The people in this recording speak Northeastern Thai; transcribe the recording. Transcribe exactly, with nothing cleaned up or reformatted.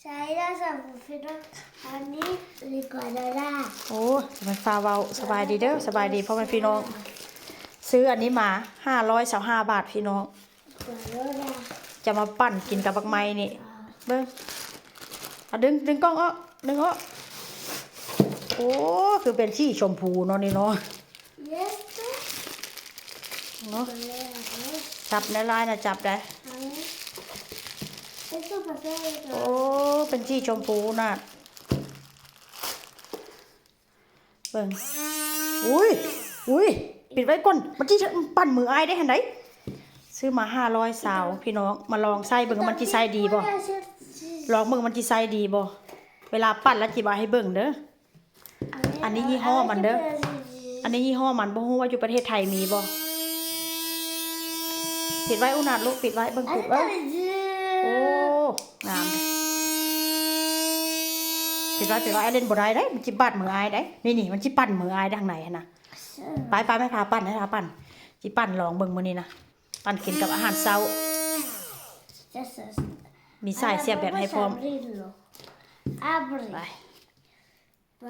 ใช้ได้สำหรับพี่น้องอันนี้ดีกว่าดาด้า โอ้ยมันฟ้าเว้าสบายดีเด้อ สบายดีพ่อแม่พี่น้อง ซื้ออันนี้มา ห้าร้อยซาวห้าบาทพี่น้อง กว่าดาด้า จะมาปั่นกินกับบักไม้นี่ เบิ่งเอาดึงดึงกล้องออกดึงออก โอ้ คือเป็นสีชมพูเนาะนี่เนาะ เยส เนาะ กว่าดาด้า จับได้หลายนะจับได้ เอสก็มาได้ โอ้ เป็นสีชมพูนะเบิ่งอุ้ย อุ้ย ปิดไว้ก่อน มันสิปั่นมืออ้ายได้หั้นใด๋ ซื้อมา ห้าร้อยซาวพี่น้อง มาลองใส่เบิ่งมันสิใส่ดีบ่ ลองเบิ่งมันสิใส่ดีบ่ เวลาปั่นแล้วสิมาให้เบิ่งเด้อ อันนี้ยี่ห้อมันเด้อ อันนี้ยี่ห้อมัน บ่ฮู้ว่าอยู่ประเทศไทยมีบ่ ปิดไว้อุนาดลูก ปิดไว้ เบิ่ง ปิดไว้ โอ้ งาม ปิดไว้ ปิดไว้ อ้ายเล่นบ่ได้เด้ มันสิบาดมืออ้ายเด้ นี่นี่มันสิปั่นมืออ้ายทางไหนหั่นนะ ไปไป แม่พาปั่น แม่พาปั่น สิปั่นลองเบิ่งมื้อนี้นะ ปั่นกินกับอาหารเช้า เยส มีสายเสียบแบตให้พร้อม อับริ ไป ไป